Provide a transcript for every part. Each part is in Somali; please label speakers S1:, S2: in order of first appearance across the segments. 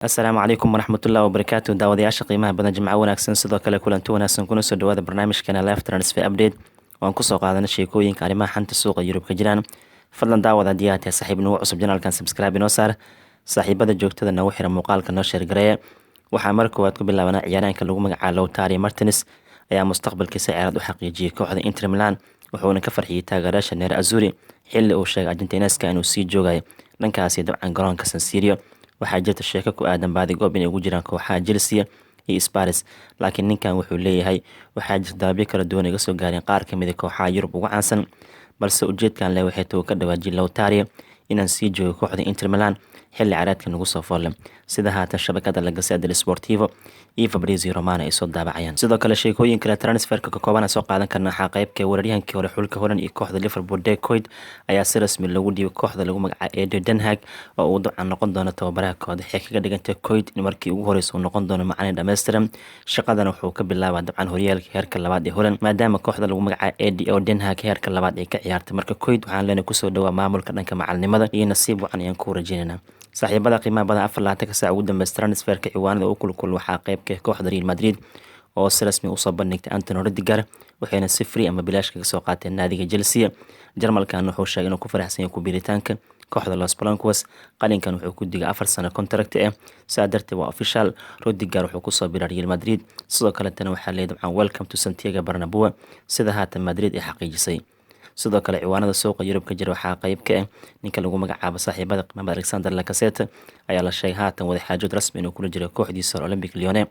S1: Asalaamu calaykum waraxmatullahi wabarakaatu. Daawadayaasha qiimaha badan, jimco wanaagsan, sidoo kale kulanti wanaagsan. Kuna soo dhawaada barnaamijkeena Live Transfer Update waan kusoo qaadana sheekooyinka arrimaha xanta suuqa Yurub ka jiraan. Fadlan daawad, haddii aad tahay saaxiib nagu cusub channelkan, subscribe inoo saar. Saaxiibada joogtada nagu xira, muuqaalka noo share gareeya. Waxaa mar koowaad ku bilaabanaa ciyaaraanka lagu magacaabo Lautaro Martinez ayaa mustaqbalkiisa ciyaarad u xaqiijiyay kooxda Inter Milan, wuxuuna ka farxiyey taageerayaasha Nerazzurri xilli uu sheegay Argentineska inuu sii joogayo dhankaasi dabcan garoonka San Siro. Waxaa jirta sheeko ku aadan baadigoob inay ugu jiraan kooxaha Chelsea iyo Spurs, laakiin ninkan wuxuu leeyahay waxaa jirta dalabyo kala duwan iga soo gaareen qaar kamid a kooxaha Yurub ugu caansan, balse ujeedkan leh waxay tuu ka dhawaajiyay Lautaro inaan sii joogo kooxda Inter Milan xilli ciyaareedka nagu soo foolle, sida haatan shabakada La Gazzetta dello Sportivo iyo Fabrizio Romano ay soo daabacayaan. Sidoo kale sheekooyin kale transferka ka kooban soo qaadan karna waxaa qaybka weeraryahankii hore xulka Holland iyo kooxda Liverpool Dirk Kuyt ayaa si rasmi loogu dhiibay kooxda lagu magacaabo ADO Den Haag oo uu dabcan noqon doono tababaraha kooxda. Waxay kaga dhigantay Kuyt in markii ugu horeysa uu noqon doono macalin dhammaystiran. Shaqadana wuxuu ka bilaabaa dabcan horyaalka heerka labaad ee Holland, maadaama kooxda lagu magacaabo ADO Den Haag heerka labaad ay ka ciyaartay. Marka Kuyt waxaan leenahay kusoo dhawaa maamulka dhanka macalinimada iyo nasiib wacan ayaan ku rajeynaynaa. Saaxiibada qiimaha badan, 24-ka saac ugu dambeysa transferka ciwaanada u kulkul waxaa qeybka kooxda Real Madrid oo si rasmi usoo bandhigtay Antonio Rudiger, waxayna si free ama bilaash kaga soo qaateen naadiga Chelsea. Jarmalkan wuxuu sheegay inuu ku faraxsan yahay ku biiritaanka kooxda Los Blancos. Qalinkan wuxuu ku digay 4 sano contract ah, saa darteed waa official, Rudiger wuxuu kusoo biiray Real Madrid. Sidoo kaletana waxaa leeyahay dabcan "Welcome to Santiago Bernabeu", sida haatan Madrid ay xaqiijisay. Sidoo kale ciwaanada suuqa Yurub ka jira waxaa qeyb ka ah ninka lagu magacaabo, saaxiibada qiimaha, Alexander Lacazette ayaa la sheegay haatan wadaxaajood rasmi inuu kula jiro kooxdiisa hore Olympique Lyon,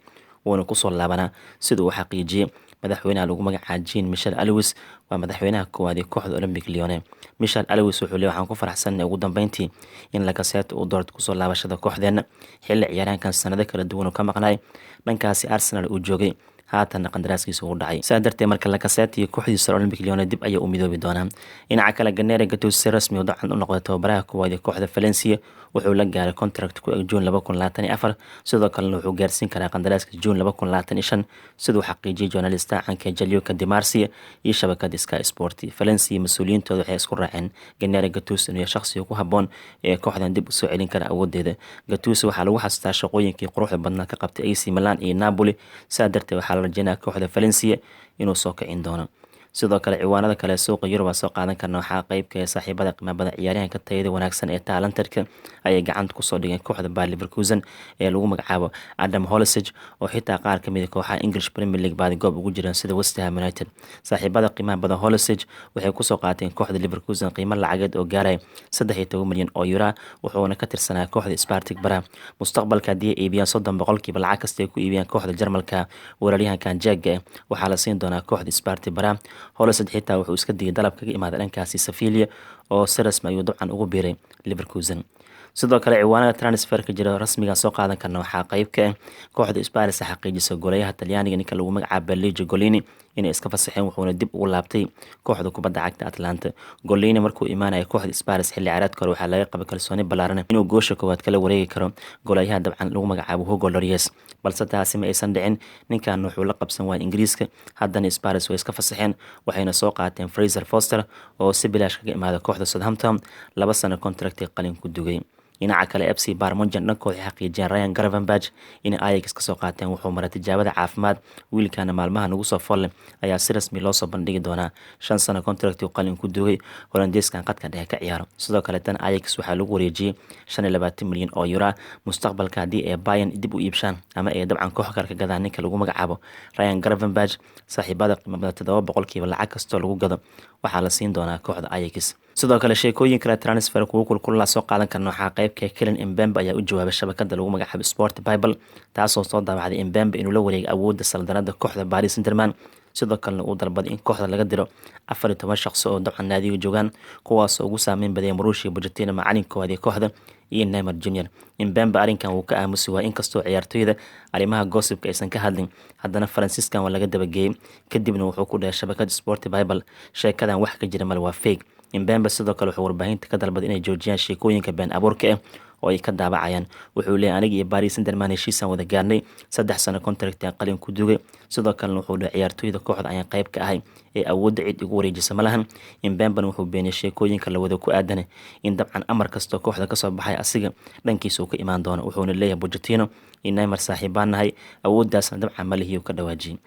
S1: wuuna kusoo laabanaa, sida uu xaqiijiyey madaxweynaha lagu magacaabo Jean Michel Aulas. Waa madaxweynaha koowaad ee kooxda Olympique Lyon. Michel Aulas wuxuu leeyahay waxaan ku faraxsannahay ugu dambeyntii in Lacazette uu doorto kusoo laabashada kooxdeena, xilli ciyaaraankan sanado kala duwan uu ka maqnaay dhankaasi Arsenal uu joogay, haatanna qandaraaskiisa uu dhacay. Saa darteed marka Lacazette iyo kooxdiisa Olympique Lyon dib ayay u midoobi doonaan. Dhinaca kale, Gennaro Gattuso si rasmi u dabcan u noqday tababaraha koowaad ee kooxda Valencia. Wuxuu la gaaray contract ku eg June 2024, sidoo kalena wuxuu gaarsiin karaa qandaraaska June 2025, siduu xaqiijiyay journalista caanka Gianluca Di Marzio iyo shabakada Sky Sport. Valencia mas-uuliyiintooda waxay isku raaceen Gennaro Gattuso inuu yahay shaqsiga ku habboon ee kooxdan dib usoo celin kara awoodeeda. Gattuso waxaa lagu xasuustaa shaqooyinkii quruxda badnaa ka qabtay AC Milan iyo Napoli, saa darteed waxaa la rajeynaya kooxda Valencia inuu soo kicin doono. Sidoo kale ciwaanada kale suuqa Yurub aan soo qaadan karna waxaa qeybka ee saaxiibada qiimaha badan, ciyaaryahanka tayada wanaagsan ee talented-ka ayay gacanta kusoo dhigeen kooxda Bayer Leverkusen ee lagu magacaabo Adam Hložek, oo xitaa qaar kamid a kooxaha English Premier League baadigoob ugu jiraan sida West Ham United. Saaxiibada qiimaha badan, Hložek waxay kusoo qaateen kooxda Leverkusen qiimo lacageed oo gaaraya 13 milyan oo euro, wuxuuna ka tirsanaa kooxda Sparta Prague. Mustaqbalka haddii ay iibiyaan 30% lacag kasta ay ku iibiyaan kooxda Jarmalka, weeraryahankan Czech-ga waxaa la siin doonaa kooxda Sparta Prague. Hložek xitaa wuxuu iska digay dalab kaga imaaday dhankaasi Sevilla, oo si rasmi ayuu dabcan ugu biiray Leverkusen. Sidoo kale ciwaanada transferka jira rasmiga soo qaadan karna waxaa qeyb ka ah kooxda Spurs xaqiijisa goolayaha Talyaaniga ninka lagu magacaabo Pierluigi Gollini inay iska fasaxeen, wuxuuna dib ugu laabtay kooxda kubadda cagta Atalanta. Gollini markuu imaanaya kooxda Spurs xilli ciyaareedka hore, waxaa laga qabay kalsooni ballaaran inuu goosha koowaad kala wareegi karo goolayaha dabcan lagu magacaabo Hugo Lloris, balse taasi ma aysan dhicin. Ninkan wuxuu la qabsan waayay Ingiriiska. Haddana Spurs way iska fasaxeen, waxayna soo qaateen Fraser Forster oo si bilaash kaga imaada kooxda Southampton, 2 sano contract qalin ku dugay. Dhinaca kale, FC Bayern Munchen dhankooda waxay xaqiijiyeen Ryan Gravenberch inay Ajax kasoo qaateen. Wuxuu maray tijaabada caafimaad. Wiilkana maalmaha nagu soo folle ayaa si rasmi loo soo bandhigi doonaa. 5 sano contract uu qalin ku duugay Holandeeskan qadka dhexe ka ciyaaro. Sidoo kale tan Ajax waxaa lagu wareejiyey 25 milyan oo euro. Mustaqbalka haddii ay Bayern dib u iibshaan ama ay dabcan koox kale ka gadaan ninka lagu magacaabo Ryan Gravenberch, saaxiibada qiimo badan, 7% lacag kastoo lagu gado waxaa la siin doonaa kooxda Ajax. Sidoo kale sheekooyin kale transfer kuwo kulkulaa soo qaadan karna waxaa qeybka Kylian Mbappe ayaa u jawaabay shabakada lagu magacaabo Sport Bible, taasoo soo daabacday Mbappe inuu la wareegay awoodda saldanada kooxda Paris Saint-Germain, sidoo kalena uu dalbaday in kooxda laga diro 14 shaqso oo dabcan naadiga joogaan, kuwaasoo ugu saameyn badaya Mauricio Pochettino, macalinkooda ee kooxda, iyo Neymar Junior. Mbappe arrinkan wuu ka aamusi waayay. Inkastoo ciyaartoyda arrimaha gossipka aysan ka hadlin, haddana Faransiiskan waa laga dabageeyey. Kadibna wuxuu ku dhahay shabakada Sport Bible: "Sheekadan wax ka jira male, waa fake." Mbappe sidoo kale wuxuu warbaahinta ka dalbaday inay joojiyaan sheekooyinka been abuurka ah oo ay ka daabacayaan. Wuxuu leeyahay, aniga iyo Paris Saint-Germain heshiisaan wada gaarnay, 3 sano contract aan qalin ku dugay. Sidoo kalena wuxuu dhahay, ciyaartooyda kooxda ayaan qayb ka ahay ee awoodda cid igu wareejisa ma lahan. Mbappena wuxuu beeniyay sheekooyinka la wada ku aadane in dabcan amar kastoo kooxda kasoo baxay asiga dhankiisa uu ka imaan doono. Wuxuuna leeyahay, Pochettino iyo Neymar saaxiibaan nahay, awooddaasna dabcan malihii ka dhawaajiyay.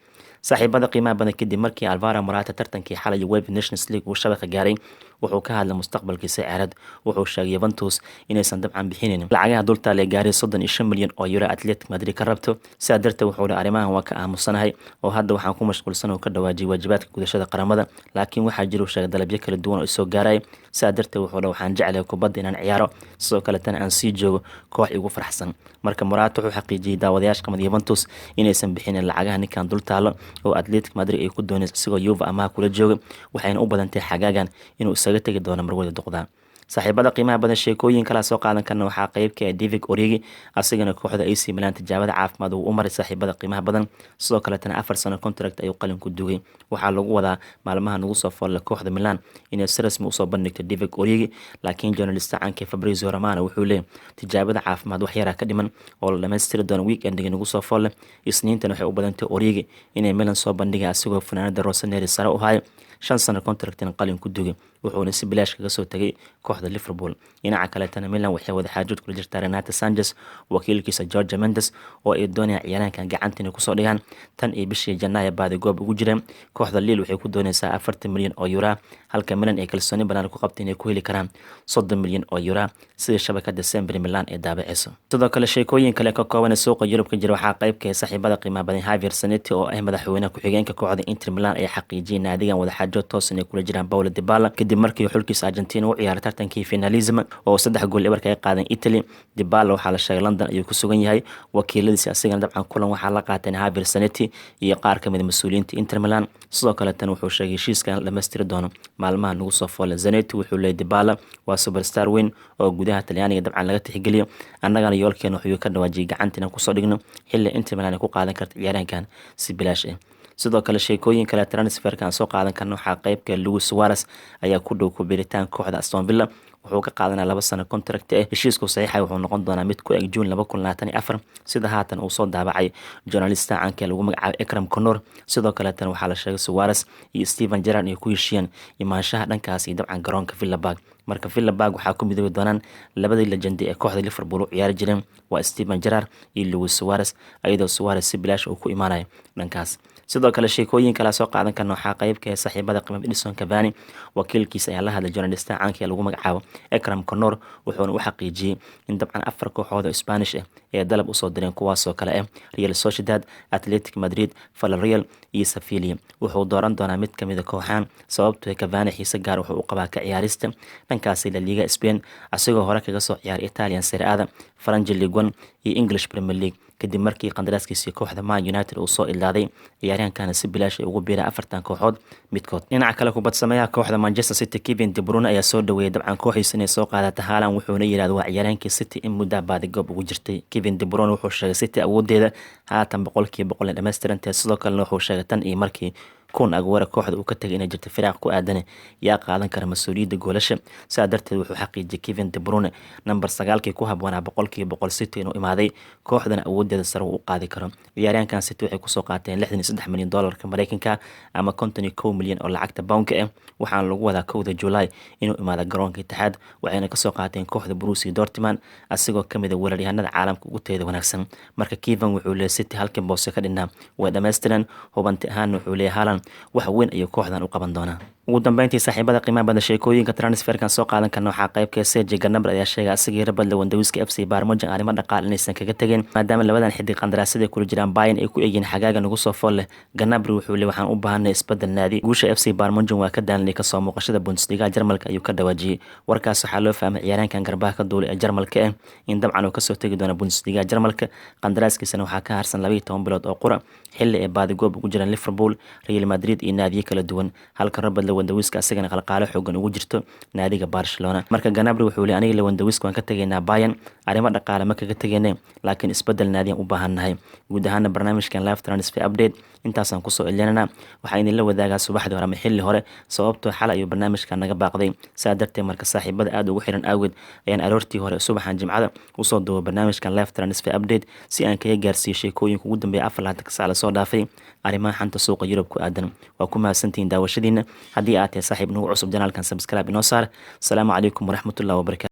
S1: Saaxiibada qiimaha badan, kadib markii Alvaro Morata tartankii xalay UEFA Nations League uu shabaqa gaaray, wuxuu ka hadlay mustaqbalkiisa ciyaareed. Wuxuu sheegay Juventus inaysan dabcan bixinin lacagaha dultaal ee gaaray 35 milyan oo euro Athletic Madrid ka rabto. Sidaa darteed wuxuu dhahay, arrimahan waa ka aamusanahay oo hadda waxaan ku mashquulsan oo ka dhawaajiyay waajibaadka gudashada qaramada, laakiin waxaa jira, uu sheegay, dalabyo kala duwan oo isoo gaaraya. Sidaa darteed wuxuu dhahay, waxaan jeclahay kubadda inaan ciyaaro, sidoo kale tan aan sii joogo koox igu faraxsan. Marka Morata wuxuu xaqiijiyay daawadayaasha qamad Juventus inaysan bixinin lacagaha ninkan dul taalo oo Athletic Madrid ay ku doonayso isagoo Juve amaha kula jooga, waxayna u badantay xagaagan inuu isaga tegi doono marwada duqda. Saaxiibada qiimaha badan, sheekooyin kala soo qaadan karna waxaa qeybka ee Divock Origi. Asigana kooxda AC Milan tijaabada caafimaad uu u maray, saaxiibada qiimaha badan. Sidoo kaletana 4 sano contract ayuu qalin ku dugay. Waxaa lagu wadaa maalmaha nagu soo foolle kooxda Milan inay si rasmi usoo bandhigto Divock Origi, laakiin journalista caanka Fabrizio Romano wuxuu leeyahy, tijaabada caafimaad wax yaraa ka dhiman oo la dhamaystiri doono weekendiga nagu soo foolle. Isniintan waxay u badantay Origi inay Milan soo bandhiga asigoo funaanada Rossoneri sare u hayo, 5 sano contractina qalin ku dugay, wuxuuna si bilaash kaga soo tegay kooxda Liverpool. Dhinaca kaletana Milan waxay wada xaajood kula jirtaa Renato Sanchez, wakiilkiisa Jorge Mendes, oo ay doonayaan ciyaaraankan gacanta inay kusoo dhigaan. Tan iyo bishii Janaayo baadigoob ugu jireen. Kooxda Lille waxay ku dooneysaa 40 milyan oo euro, halka Milan ay kalsooni banaan ku qabtay inay ku heli karaan 30 milyan oo euro, sida shabakada Sempre Milan ee daabaceyso. Sidoo kale sheekooyin kale ka kooban ee suuqa Yurub ka jira waxaa qeybka ee saaxiibada qiimaha badan Javier Zanetti, oo ah madaxweynaha ku-xigeenka kooxda Inter Milan, ayaa xaqiijiyay naadigan wadaxaajood toos inay kula jiraan Paulo Dybala, kadib markii xulkiisa Argentina u ciyaaray tartankii Finalissima oo 3 gool 0 kaga qaadan Italy. Dybala waxaa la sheegay London ayuu ku sugan yahay. Wakiiladiisi asigana dabcan kulan waxaa la qaateen Javier Zanetti iyo qaar kamid a mas-uuliyiinta Inter Milan. Sidoo kale tan wuxuu sheegay heshiiskan la dhamaystiri doono maalmaha nagu soo foole. Zanetti wuxuu leeyay, Dybala waa superstar weyn oo gudaha Talyaaniga dabcan laga tixgeliyo, annagana yoolkeena wuxuu ka dhawaajiyay gacanta inaan kusoo dhigno, xilli Inter Milan ay ku qaadan karta ciyaaraankan si bilaash ah. Sidoo kale sheekooyin kale transferka aan soo qaadan karno waxaa qeybka Luis Suarez ayaa ku dhow ku biiritaan kooxda Aston Villa. Wuxuu ka qaadanaa 2 sano contract ah. Heshiisku saxiixay wuxuu noqon doonaa mid ku eg Juun 2024, sida haatan uu soo daabacay journalista caanka lagu magacaabay Ekrem Konur. Sidoo kaleetana waxaa la sheegay Suarez iyo Steven Gerrard ay ku heshiiyeen imaanshaha dhankaas iyo dabcan garoonka Villa Park. Marka Villa Park waxaa ku midoobi doonaan labadii legendi ee kooxda Liverpool u ciyaari jireen, waa Steven Gerrard iyo Luis Suarez, iyadoo Suarez si bilaash uu ku imaanayo dhankaas. Sidoo kale sheekooyin kala soo qaadan karna waxaa qeybka ee saaxiibada qiimo Edinson Cavani. Wakiilkiisa ayaa la hadlay journalista caanka ee lagu magacaabo Ekrem Konur, wuxuuna u xaqiijiyey in dabcan afar kooxood oo Spanish ah ee dalab usoo direen, kuwaasoo kale ah Real Sociedad, Athletic Madrid, Villarreal iyo Sevilla. Wuxuu dooran doonaa mid kamid a kooxaan, sababtoo Cavani xiise gaar wuxuu u qabaa ka ciyaarista dhankaasi La Liga Spain, asagoo hore kaga soo ciyaaray Italian Serie A-da, French Ligue 1 iyo English Premier League. Kadib markii qandaraaskiisii kooxda Man United uu soo ilaaday, ciyaaryahankana si bilaash ay ugu biireen afartan kooxood midkood. Dhinaca kale, kubad sameeyaha kooxda Manchester City Kevin De Bruyne ayaa soo dhaweeyay dabcan kooxiisa inay soo qaadata Haaland, wuxuuna yidhahda waa ciyaaryahankii City in muddaa baadigoob ugu jirtay. Kevin De Bruyne wuxuu sheegay City awoodeeda haatan 100% ay dhammaystirantahay. Sidoo kalena wuxuu sheegay tan iyo markii Kun Aguero kooxda uu ka tagay inay jirto firaaq ku aadane yaa qaadan kara mas-uuliyadda goolasha. Sidaa darteed wuxuu xaqiijiyay Kevin De Bruyne number 9-kii ku habboonaa 100% City inuu imaaday, kooxdana awoodeeda sare uu u qaadi karo. Ciyaaryahankan City waxay kusoo qaateen 63 milyan doolarka Mareykanka ama 51 milyan oo lacagta poundka ah. Waxaana lagu wadaa 1-da July inuu imaado garoonka Itixaad, waxayna kasoo qaateen kooxda Borussia Dortmund, asigoo kamid a weeraryahanada caalamka ugu tayada wanaagsan. Marka Kevin wuxuu leeyahy, City halkii boose ka dhinaa way dhammaystiran. Hubanti ahaan wuxuu leeyahy, Haaland wax weyn ayuu kooxdan u qaban doonaa. Ugu dambeyntii, saaxiibada qiimaha badan, sheekooyinka transferkan soo qaadan karna waxaa qaybka Serge Gnabry ayaa sheegay asagii Robert Lewandowski FC Bayern Munich arrimo dhaqaale inaysan kaga tegin, maadaama labadan xidig qandaraasyada kula jiraan Bayern ay ku egyihiin xagaaga nagu soo fool leh. Gnabry wuxuu leeyahay, waxaan u baahanay isbedel naadi, guusha FC Bayern Munich waa ka daalanay kasoo muuqashada Bundesliga Jarmalka ayuu ka dhawaajiyey. Warkaas waxaa loo fahmay ciyaaraankan garbaha ka duulay ee Jarmalka ah in dabcan uu kasoo tegi doono Bundesliga Jarmalka. Qandaraaskiisana waxaa ka harsan 12 bilood oo qura, xilli ay baadigoob ugu jiraan Liverpool, Real Madrid iyo naadiyo kala duwan, halka Robert Lewandowski asagana qalqaalo xoogan ugu jirto naadiga Barcelona. Marka Gnabry wuxuu leeyahay, aniga Lewandowski waan ka tegaynaa Bayern, arrimo dhaqaale ma kaga tegayne, laakiin isbedel naadiyan u baahannahay. Guud ahaana barnaamijkan live transfer update. Intaasaan kusoo celinana, waxaan idinla wadaagaa subaxdii hore ama xilli hore, sababtoo xalay ayuu barnaamijka naga baaqday. Saa darteed marka saaxiibada aada ugu xiran awgeed ayaan aroortii hore subaxan Jimcada usoo duuba barnaamijkan live transfer update, si aan kaga gaarsiiyo sheekooyinka ugu dambeeya 24-ka saac lasoo dhaafay arrimaha xanta suuqa Yurub ku aadan. Waa ku mahadsantihiin daawashadiina. Haddii aad tahay saaxiib nagu cusub channel-kan, subscribe inoo saar. Asalaamu calaykum waraxmatullahi wabarakatu.